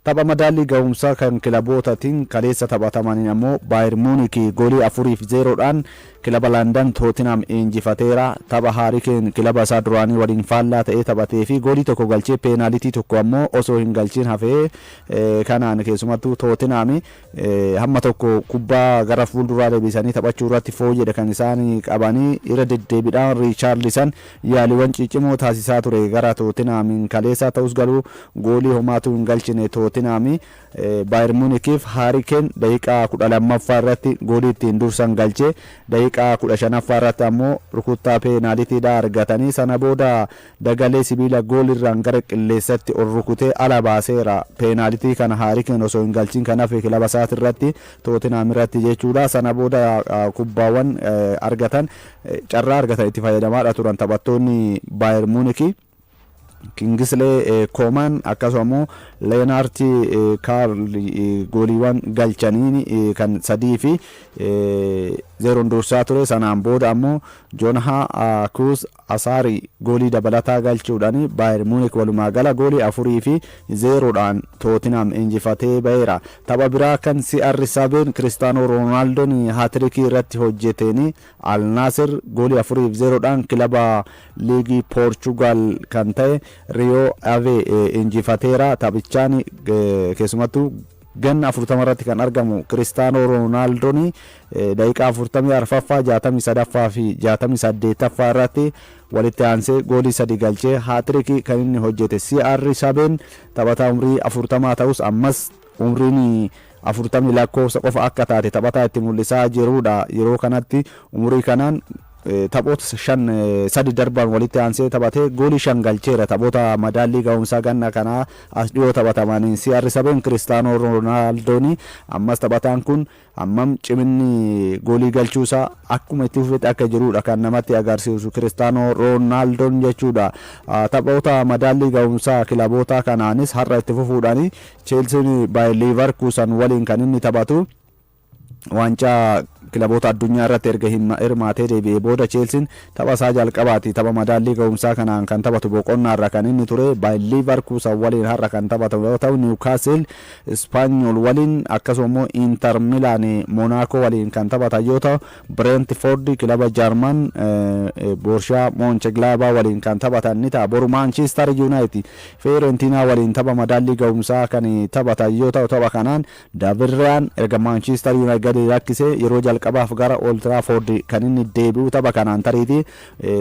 Tapha madaallii ga'umsaa kan kilabootaatiin kaleessa taphatamaniin ammoo Baayern Muunik goolii 4 fi 0dhaan kilaba Landan Tootinam injifateera. Tapha Haarii Keen kilaba isaa duraanii waliin faallaa ta'ee taphatee fi goolii tokko galchee peenaalitii tokko ammoo osoo hin galchin hafee kanaan, keessumattuu Tootinam hamma tokko kubbaa gara fuulduraa deebisanii taphachuu irratti fooyyedha kan isaan qabanii. Irra deddeebiidhaan Riichaarlisan yaaliiwwan ciccimoo taasisaa ture gara Tootinamiin kaleessa, ta'us garuu goolii homaatu hin galchine Tootinami. Baayern Muunikiif Haarii Keen daqiiqaa 12ffaa irratti goolii ittiin dursan galchee, daqiiqaa 15ffaa irratti ammoo rukuttaa peenaalitiidha argatanii, sana booda dagalee sibiila goolirraan gara qilleessatti ol rukutee ala baaseera. Peenaalitii kana Haarii Keen osoo hin galchin kan hafe kilaba isaati irratti, Tootinam irratti jechuudha. Sana booda kubbaawwan argatan, carraa argatan itti fayyadamaadha turan taphattoonni Baayern Muunikii. Kingislee Koomaan akkasuma immoo Leenaarti Kaarl gooliiwwan galchaniin kan 3 fi 0n dursaa ture. Sanaan booda ammoo Joonhaa Kuus Asaarii goolii dabalataa galchuudhaan Baayern Muunik walumaa gala goolii 4 fi 0dhaan Tootinam injifatee baheera. Tapha biraa kan CR7 Kiristaanoo Roonaaldon haatirikii irratti hojjeteen Al Naasir goolii 4 fi 0dhaan kilaba liigii Poorchugaal kan ta'e Riyoo Ave injifateera. Taphichaan keessumattuu ganna 40 irratti kan argamu Kiristaanoo Roonaaldon daqiiqaa 44ffaa, 63ffaa fi 68ffaa irratti walitti aansee goolii sadi galchee haatirikii kan inni hojjete. CR7 taphataa umrii 40 ta'us, ammas umriin 40 lakkoofsa qofa akka taate taphataa itti mul'isaa jirudha. Yeroo kanatti umurii kanaan taphoota shan, sadi darban walitti aansee taphatee goolii shan galcheera. Taphoota madaallii ga'umsaa ganna kanaa as dhiyoo taphatamaniin CR7 Kiristaanoo Roonaaldoo ammas taphataan kun hammam ciminni goolii galchuusaa akkuma itti fufetti akka jirudha kan namatti agarsiisu Kiristaanoo Roonaaldoon jechuudha. Taphoota madaallii ga'umsaa kilaboota kanaanis har'a itti fufuudhaan Cheelsiin Baayер Liivarkuusan waliin kan inni taphatu. Waancaa kilaboota addunyaa irratti erga hirmaatee deebi'ee booda Cheelsiin tapha isaa jalqabaati tapha madaallii ga'umsaa kanaan kan taphatu. Boqonnaa irra kan inni ture Baayер Liivarkuusan waliin har'a kan taphatu yoo ta'u, Niwukaasil Ispaanyol waliin, akkasuma immoo Inter Milaan Monaakoo waliin kan taphatan yoo ta'u, Brentford kilaba Jaarman Borshaa Mooncheglaabaa waliin kan taphatan ni ta'a. Boru Maanchiistar Yuunaayitid Feerentiinaa waliin tapha madaallii ga'umsaa kan taphatan yoo ta'u, tapha kanaan Daavid Rayaan erga Maanchiistar Yuunaayitid gadi lakkisee yeroo jalqabaaf gara Old Trafford kan inni deebi'u. Tapha kanaan tariitii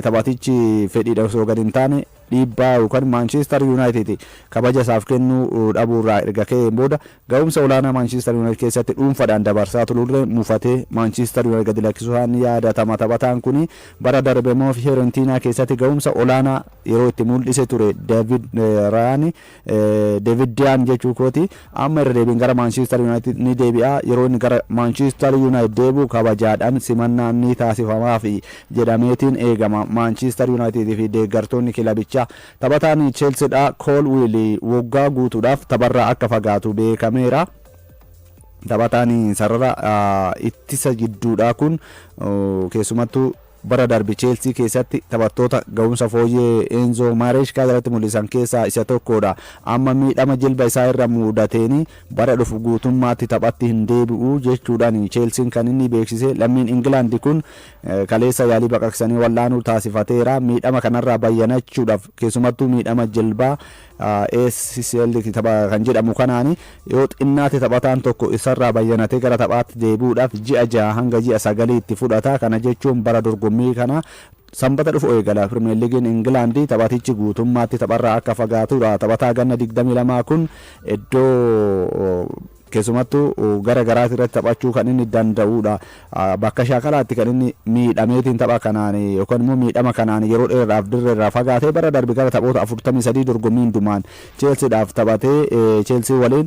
taphatichi fedhiidha osoo gadi hin taane dhiibbaa yookaan Maanchiistar Yuunaayitid kabaja isaaf kennuu dhabuurraa erga ka'een booda ga'umsa olaanaa Maanchiistar Yuunaayitid keessatti dhuunfaadhaan dabarsaa turullee mufatee Maanchiistar Yuunaayitid gadi lakkisuu isaan yaadatama. Taphataan kun bara darbe immoo Fiorentinaa keessatti ga'umsa olaanaa yeroo itti mul'ise ture David Rayaan, David Diyaan jechuu kooti. Amma irra deebiin gara Maanchiistar Yuunaayitid ni deebi'a. Yeroo inni gara Maanchiistar Yuunaayitid deebi'u kabajaadhaan simannaan ni taasifamaaf jedhameetiin eegama Maanchiistar Yuunaayitid fi deeggartoonni kilabichaa. Taphataan Cheelsiidha Kool Wiil waggaa guutuudhaaf tapharraa akka fagaatu beekameera. Taphataan sarara ittisa jidduudha kun keessumattuu bara darbe Cheelsii keessatti taphattoota ga'umsa fooyyee Eenzo Maareeshkaa jalatti mul'isan keessaa isa tokkodha. Amma miidhama jilba isaa irra mudateen bara dhufu guutummaatti taphatti hin deebi'u jechuudhaan Cheelsiin kan inni beeksise. Lammiin Ingilaandi kun kaleessa yaalii baqaqsanii wal'aanuu taasifateera. Miidhama kanarraa bayyanachuudhaaf, keessumattuu miidhama jilbaa ACL tapha kan jedhamu kanaan, yoo xinnaate taphataan tokko isarraa bayyanatee gara taphaatti deebi'uudhaaf ji'a 6 hanga ji'a 9tti fudhata. Kana jechuun bara dorgommii kana Sanbata dhufu eegala Pirimeer Liigiin Ingilaandii taphatichi guutummaatti tapharraa akka fagaatudha. Taphataa ganna 22 kun iddoo keessumattuu gara garaati irratti taphachuu kan inni danda'udha. Bakka shaakalaatti kan inni miidhameetiin tapha kanaan yookaan immoo miidhama kanaan yeroo dheeraadhaaf dirree irraa fagaatee. Bara darbe gara taphoota 43 dorgommii hundumaan Cheelsiidhaaf taphatee Cheelsii waliin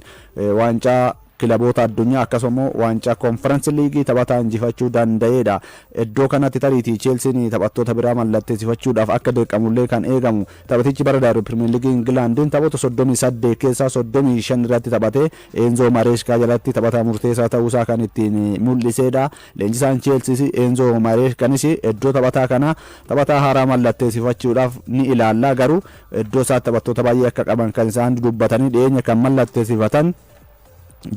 waancaa Kilaboota addunyaa akkasuma waancaa Konferensi Liigii taphataa injifachuu danda'edha. Iddoo kanatti tariitii Cheelsiin taphattoota biraa mallatteessifachuudhaaf akka dirqamullee kan eegamu. Taphatichi bara darbe Pirimeer Liigii Ingilaandiin taphoota 38 keessaa 35 irratti taphatee Eenzoo Mareeskaa jalatti taphataa murteessaa ta'uusaa kan ittiin mul'isedha. Leenjisaan Cheelsiis Eenzoo Mareeskaanis iddoo taphataa kana taphataa haaraa mallatteessifachuudhaaf ni ilaalla, garuu iddoo isaatti taphattoota baay'ee akka qaban kan isaan dubbatanii dhiyeenya kan mallatteessifatan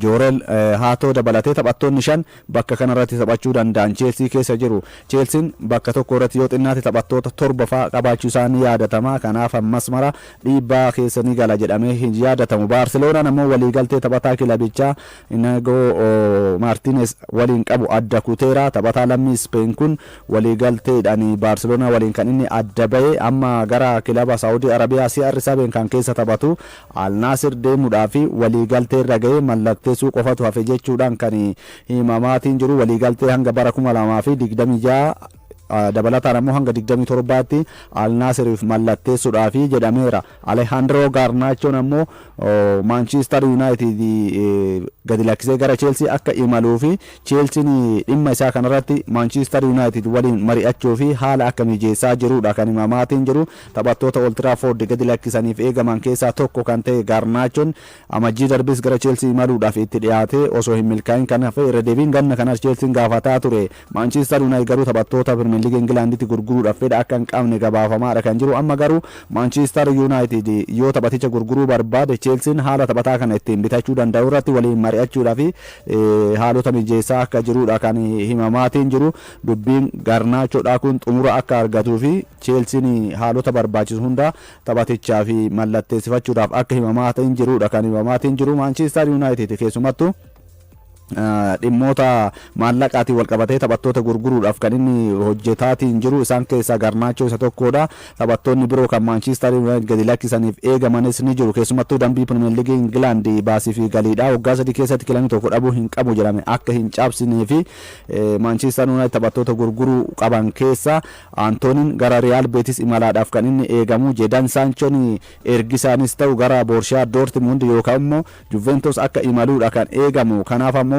Joorel Haatoo dabalatee taphattoonni shan bakka kanarratti taphachuu danda'an Cheelsii keessa jiru. Cheelsiin bakka tokko irratti yoo xinnaate taphattoota torba fa'aa qabaachuu isaa ni yaadatama. Kanaaf ammas mara dhiibbaa keessa ni gala jedhamee hin yaadatamu. Baarseloonaan ammoo waliigaltee taphataa kilabichaa Inagoo Maartiines waliin qabu adda kuteera. Taphataa lammii Ispeen kun waliigalteedhaan Baarseloonaa waliin kan inni adda bahe amma gara kilaba Saawudii Arabiyaa CR7 kan keessa taphatu Al-Naasir deemuudhaa fi waliigaltee irra gahee mallatteessuu qofatu hafe jechuudhaan kan himamaatiin jiru. Waliigaltee hanga bara 2026, dabalataan ammoo hanga 27tti Al-Naasiriif mallatteessuudhaaf jedhameera. Alejandro Garnaachoon ammoo Maanchiistar Yuunaayitid gadi lakkisee gara Cheelsii akka imaluu fi Cheelsiin dhimma isaa kanarratti Maanchiistar Yuunaayitid waliin mari'achuu fi haala akka mijeessaa jirudha kan himamaatiin jiru. Taphattoota Old Trafford gadi lakkisaniif eegaman keessaa tokko kan ta'e Garnaachoon amajjii darbis gara Cheelsii imaluudhaaf itti dhiyaatee osoo hin milkaa'in kan hafe, irra deebiin ganna kanas Cheelsiin gaafataa ture. Maanchiistar Yuunaayitid garuu taphattoota Pirimeer Liigii Ingilaanditti gurguruudhaaf fedha akka hin qabne gabaafamaadha kan jiru. Amma garuu Maanchiistar Yuunaayitid yoo taphaticha gurguruu barbaade, Cheelsiin haala taphataa kana ittiin bitachuu danda'u irratti waliin mari'achuudhaaf haalota mijeessaa akka jirudha kan himamaatiin jiru. Dubbiin Garnaachoodhaa kun xumura akka argatuu fi Cheelsiin haalota barbaachisu hunda taphatichaa fi mallatteessifachuudhaaf akka himamaatiin jirudha kan himamaatiin jiru. Maanchiistar Yuunaayitid keessumattuu dhimmoota maallaqaatiin wal qabatee taphattoota gurguruudhaaf kan inni hojjetaatiin jiru isaan keessaa Garnaachoo isa tokkodha. Taphattoonni biroo kan Maanchiistar Yuunaayitid gadi lakkisaniif eegamanis ni jiru. Keessumattuu dambii Pirimeer Liigii Ingilaand baasii fi galiidha. Waggaa 3 keessatti kilabni tokko dhabuu hin qabu jedhame akka hin cabsinee fi Maanchiistar Yuunaayitid taphattoota gurguruu qaban keessaa Antooniin gara Riyaal Beetis imalaadhaaf kan inni eegamu. Jeedan Saanchoon ergisaanis ta'u gara Boorshiyaa Doortmund yookaan immoo Juventus akka imaluudha kan eegamu. Kanaaf ammoo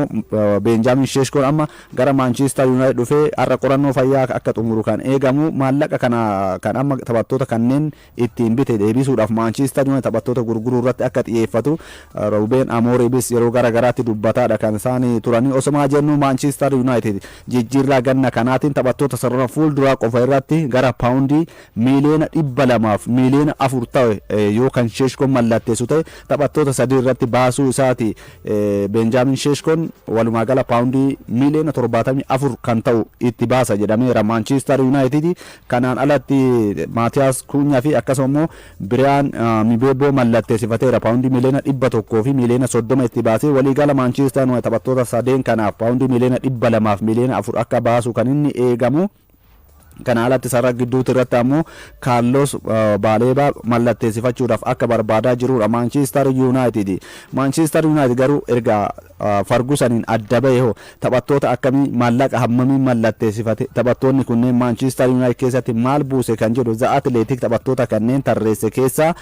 Beenjaamin Sheeshkoon amma gara Maanchiistar Yuunaayitid dhufee har'a qorannoo fayyaa akka xumuru kan eegamu. Maallaqa kana kan amma taphattoota kanneen ittiin bite deebisuudhaaf Maanchiistar Yuunaayitid taphattoota gurguruu irratti akka xiyyeeffatu Ruubeen Amooriibis yeroo gara garaatti dubbataadha kan isaan turanii. Osumaa jennu Maanchiistar Yuunaayitid jijjiirraa ganna kanaatiin taphattoota sarara fuulduraa qofa irratti gara paawundii miiliyoona 200 miiliyoona 4 ta'e, yoo kan Sheeshkoon mallatteessu ta'e, taphattoota sadii irratti baasuu isaati. Beenjaamin Sheeshkoon walumaa gala paawundii miiliyoona 74 kan ta'u itti baasa jedhameera Maanchiistar Yuunaayitid. Kanaan alatti Maatiyaas Kuunyaa fi akkasuma immoo Biriyaan Mibeeboo mallatteessifateera. Paawundii miiliyoona 130 itti baasee waliigala Maanchiistar Yuunaayitid taphattoota sadeen kanaaf paawundii miiliyoona 200 miiliyoona 4 akka baasu kan inni eegamu. Kana alatti sarara gidduutti irratti ammoo Kaarlos Baaleebaa mallatteessifachuudhaaf akka barbaadaa jirudha Maanchiistar Yuunaayitid. Maanchiistar Yuunaayitid garuu erga Fargusaniin adda bahe hoo taphattoota akkamii maallaqa hammamii mallatteessifate, taphattoonni kunneen Maanchiistar Yuunaayitid keessatti maal buuse kan jedhu The Athletic taphattoota kanneen tarreesse keessaa,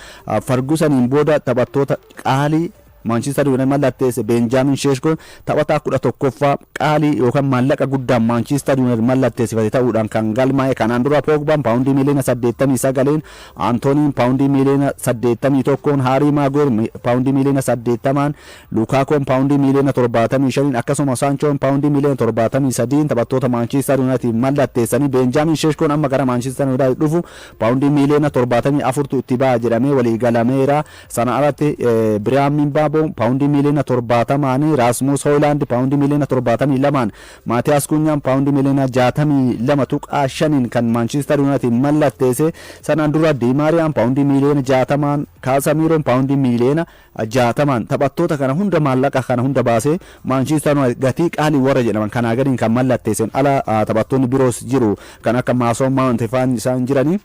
Fargusaniin booda taphattoota qaalii Maanchiistar Yuunaayitid mallatteesse, Beenjaamin Sheeshkoon taphataa 11ffaa qaalii yookaan maallaqa guddaan Maanchiistar Yuunaayitid mallatteessifate ta'uudhaan kan galmaa'e. Kanaan dura Poogbaan paawundii miiliyoona 89n, Antooniin paawundii miiliyoona 81n, Haarii Maaguweer paawundii miiliyoona 80n, Luukaakoon paawundii miiliyoona 75n, akkasuma Saanchoon paawundii miiliyoona 73n taphattoota Maanchiistar Yuunaayitid mallatteessanii, Beenjaamin Sheeshkoon amma gara Maanchiistar Yuunaayitid dhufu paawundii miiliyoona 74tu itti ba'a jedhamee walii galameera. Sana alatti Biriyaan Mimbaaboo paawundii miiliyoona 70n, Raasmus Hooylaand paawundii miiliyoona 72n, Maatiyaas Kunyaan paawundii miiliyoona 62.5n kan Maanchiistar Yuunaayitid mallatteesse. Sanaan dura Diimaariyaan paawundii miiliyoona 60n, Kaasamiiroon paawundii miiliyoona 60n, taphattoota kana hunda maallaqa kana hunda baasee Maanchiistar Yuunaayitid gatii qaalii warra jedhaman kanaa gadiin kan mallatteessan ala taphattoonni biroos jiru, kan akka Maason Maawunt faan isaan jiranii.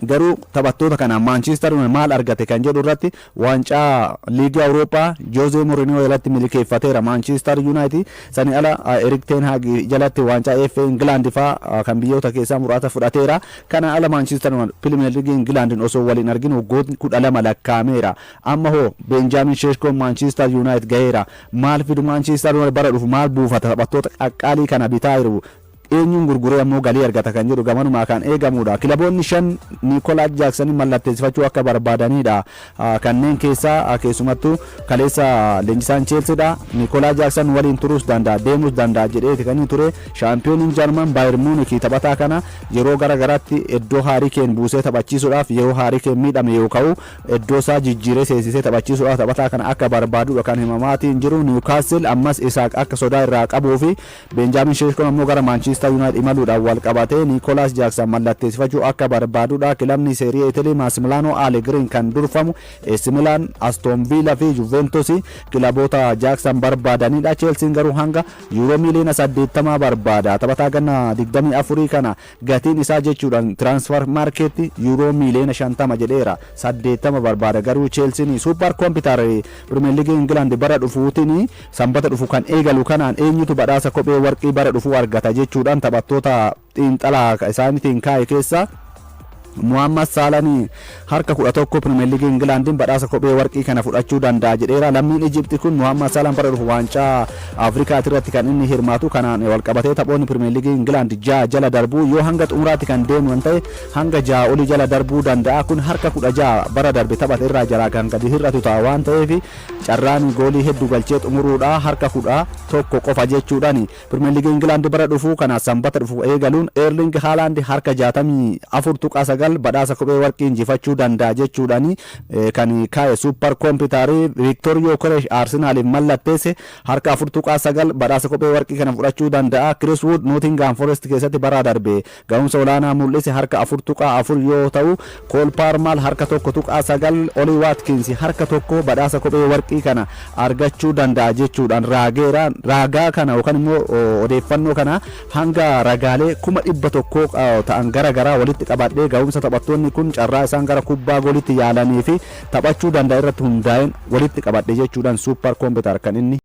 Garuu taphattoota kanaan Maanchiistar maal argate kan jedhu irratti, waancaa Liigii Awurooppaa Joozee Mourinho jalatti milkeeffateera Maanchiistar Yuunaayitid. Sani ala Erik Ten Hag jalatti waancaa FA Ingilaand faa kan biyyoota keessaa muraasa fudhateera. Kana ala Maanchiistar Pirimeer Liigii Ingilaandin osoo waliin arginu waggootni 12 lakkaa'ameera. Amma hoo Beenjaamin Sheeshkoon Maanchiistar Yuunaayitid gaheera. Maal fidu Maanchiistar Yuunaayitid bara dhufu? Maal buufata? Taphattoota qaqqaalii kana bitaa jiru, eenyuun gurguree ammoo galii argata kan jedhu gamanumaa kan eegamudha. Kilaboonni shan Niikolaas Jaaksanii mallatteessifachuu akka barbaadanidha. Kanneen keessaa keessumattuu kaleessa leenjisaan Cheelsiidha. Niikolaas Jaaksan waliin turuus danda'a, deemuus danda'a jedheeti kan inni ture. Shaampiyooniin Jarman Baayir Muunik taphataa kana yeroo gara garaatti iddoo Haarii Keen buusee taphachiisuudhaaf, yeroo Haarii Keen miidhame yoo ka'u iddoo isaa jijjiiree seensisee taphachiisuudhaaf taphataa kana akka barbaadudha kan himamaatiin jiru. Niwukaastil ammas Isaaq akka sodaa irraa qabuu fi Beenjaamin Sheeshkoon ammoo gara Maanchiistar Yuunaayitid imaluudhaan wal qabatee Niikolaas Jaaksan mallatteessifachuu akka barbaadudha. Kilabni Seeri'ee Itilii Maasimiliyaanoo Alegriin kan durfamu AC Milaan, Aston Villa fi Juventus kilaboota Jaaksan barbaadanidha. Cheelsiin garuu hanga yuuroo miiliyoona 80 barbaada. Taphataa ganna 24 kana gatiin isaa jechuudhaan Transfermarkt yuuroo miiliyoona 50 jedheera. 80 barbaada garuu Cheelsiin. Super Computer Pirimeer Liigii Ingilaand bara dhufuutiin, Sanbata dhufu kan eegalu kanaan, eenyutu badhaasa kophee warqii bara dhufuu argata jechuudhaan taphattoota xiinxalaa isaaniitiin kaa'e keessa, Muhammad Saalanii harka 11 Pirimeer Liigii Ingilaandiin badhaasa kophee warqii kana fudhachuu danda'a jedheera. Lammiin Ijipti kun Muhammad Saalaan bara dhufu waancaa Afrikaati irratti kan inni hirmaatu. Kanaan walqabatee taphoonni Pirimeer Liigii Ingilaand ja'a jala darbuu, yoo hanga xumuraatti kan deemu kan ta'e hanga ja'a olii jala darbuu danda'a. Kun harka 16 bara darbe taphate irraa jalaa kan gadi hir'atu ta'a waan ta'eef, carraan goolii hedduu galchee xumuruudha harka 11 qofa jechuudhaan. Pirimeer Liigii Ingilaand bara dhufu kana Sanbata dhufu eegaluun Eerling Haalaand harka 64.9 badhaasa kophee warqii injifachuu danda'a jechuudhaan kan kaa'e Super Computerii. Viiktor Yookeresh Arsenaaliif mallatteesse harka 4.9 badhaasa kophee warqii kana fudhachuu danda'a. Chris Wood Nottingham Forest keessatti bara darbe ga'umsa olaanaa mul'ise harka 4.4 yoo ta'u, Kool Paarmaal harka 1.9, Olii Waatkins harka 1 badhaasa kophee warqii kana argachuu danda'a jechuudhaan raageera. Raagaa kana yookaan immoo odeeffannoo kana hanga ragaalee 100,000 ta'an gara garaa walitti qabadhee, ga'umsa taphattoonni kun carraa isaan gara kubbaa goolitti yaalanii fi taphachuu danda'a irratti hundaa'een walitti qabadhe jechuudhaan Super Computer kan inni